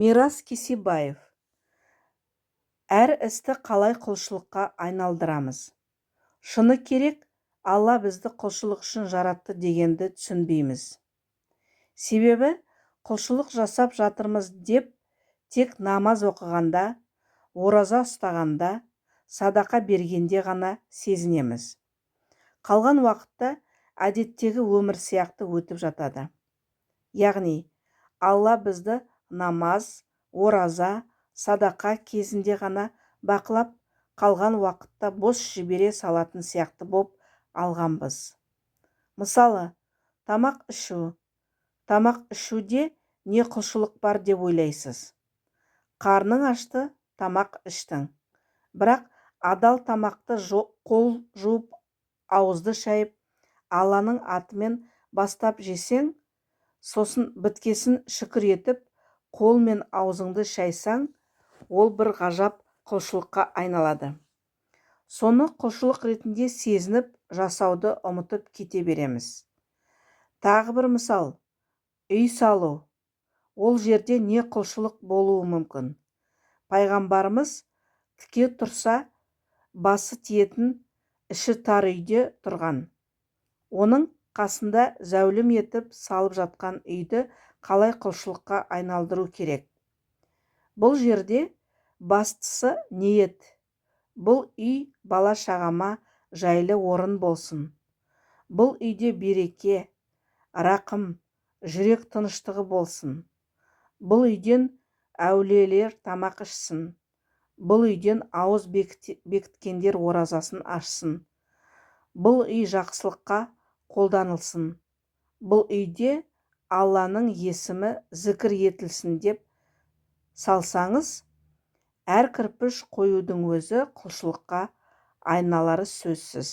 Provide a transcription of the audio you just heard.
Мирас Кесебаев. Әр істі қалай құлшылыққа айналдырамыз? Шыны керек, Алла бізді құлшылық үшін жаратты дегенді түсінбейміз. Себебі құлшылық жасап жатырмыз деп тек намаз оқығанда, ораза ұстағанда, садақа бергенде ғана сезінеміз. Қалған уақытта әдеттегі өмір сияқты өтіп жатады. Яғни, Алла бізді намаз, ораза, садақа кезінде ғана бақылап, қалған уақытта бос жібере салатын сияқты боп алғанбыз. Мысалы, тамақ ішу. Тамақ ішуде не құлшылық бар деп ойлайсыз? Қарның ашты, тамақ іштің. Бірақ адал тамақты қол жуып, ауызды шайып, Алланың атымен бастап жесең, сосын біткесін шүкір етіп, қол мен аузыңды шайсаң, ол бір ғажап құлшылыққа айналады. Соны құлшылық ретінде сезініп жасауды ұмытып кете береміз. Тағы бір мысал, үй салу. Ол жерде не құлшылық болуы мүмкін? Пайғамбарымыз тіке тұрса басы тиетін іші тар үйде тұрған. Оның қасында зәулім етіп салып жатқан үйді қалай құлшылыққа айналдыру керек? Бұл жерде бастысы ниет. Бұл үй бала-шағама жайлы орын болсын. Бұл үйде береке, рақым, жүрек тыныштығы болсын. Бұл үйден әулиелер тамақ ішсін. Бұл үйден ауыз бекіткендер оразасын ашсын. Бұл үй жақсылыққа қолданылсын. Бұл үйде Алланың есімі зікір етілсін деп салсаңыз, әр кірпіш қоюдың өзі құлшылыққа айналары сөзсіз.